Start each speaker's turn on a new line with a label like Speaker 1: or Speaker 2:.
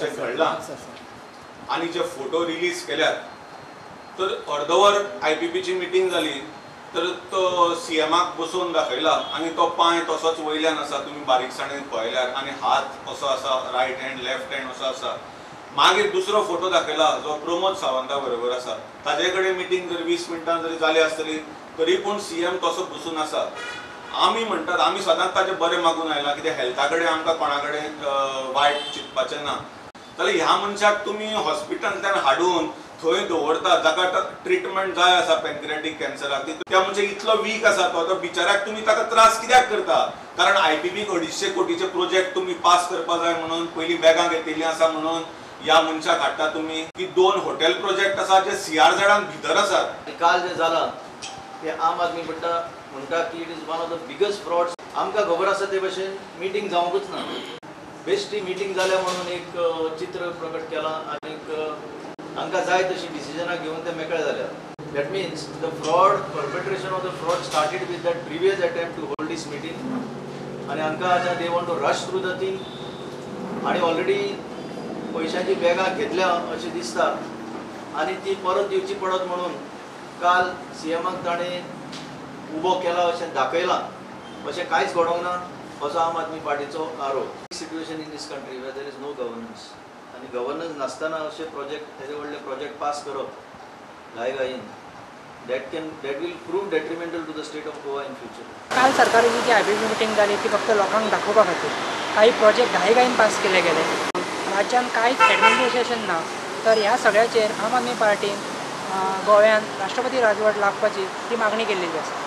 Speaker 1: अशें घडलां आनी जे फोटो रिलीज केल्यात तर अर्दवर आय.पी.पीची मिटींग जाली तर तो सीएमाक बसोवन दाखयला आनी तो पांय तसोच वयल्यान आसा, तुमी बारीकसाणेन पळयल्यार, आनी हात असो आसा, रायट हँड लेफ्ट हँड असो आसा. मागीर दुसरो फोटो दाखयला जो प्रमोद सावंता बरोबर आसा, ताजे कडेन मिटींग जर 20 मिनटां जरी जाली आसतली तरी पूण सीएम तसो बसून आसा. आमी म्हणटात आमी सदांच ताजें बरें मागून आयला, कित्याक हेल्था कडेन आमकां कोणा कडेन वायट चिंतपाचें ना. जाल्यार ह्या मनशाक तुमी हॉस्पिटलांतल्यान हाडून थंय दवरता जाका ट्रिटमेंट जाय आसा पॅनक्रियाटीक कॅन्सराक, त्या मनशाक इतलो वीक आसा तो, तो बिचाऱ्याक तुमी ताका त्रास कित्याक करता? कारण आय.पी.पीक 250 कोटीचे प्रोजेक्ट तुमी पास करपा जाय म्हणून पयलीं बॅगां घेतिल्लीं आसा म्हणून ह्या मनशाक हाडटा तुमी. की 2 हॉटेल प्रोजेक्ट आसा जे सीआरझेडान भितर आसात.
Speaker 2: काल जें जालां तें आम आदमी म्हणटा की it is one of the biggest frauds. आमकां खबर आसा ते भशेन मिटींग जावंकूच ना, बेश्टी मिटींग जाल्या म्हणून एक चित्र प्रकट केलां आनीक हांकां जाय तशी डिसिजनां घेवन ते मेकळे जाल्या. That means the fraud, perpetration of the fraud started with that previous attempt to hold this meeting आनी हांकां आतां they want to rush through the thing आनी ऑलरेडी पयशांची बॅगां घेतल्या अशें दिसता आनी ती परत दिवची पडत म्हणून काल सीएमाक ताणें उबो केला अशें दाखयलां. अशें कांयच घडोवंक ना असो आम आदमी पार्टीचो आरोप. Situation in this country where there is no governance आनी गव्हर्नन्स नासतना अशे प्रोजेक्ट, येदे व्हडले प्रोजेक्ट पास करप घायघायेन, that will prove detrimental to the state of Goa in future.
Speaker 3: काल सरकाराची जी आय.पी.पी मिटींग जाली ती फक्त लोकांक दाखोवपा खातीर काही प्रोजेक्ट घायघायेन पास केले गेले, राज्यान कांयच एडमिनिस्ट्रेशन ना. तर ह्या सगळ्याचेर आम आदमी पार्टीन गोव्यान राष्ट्रपती राजवट लागपाची ती मागणी केल्ली आसा.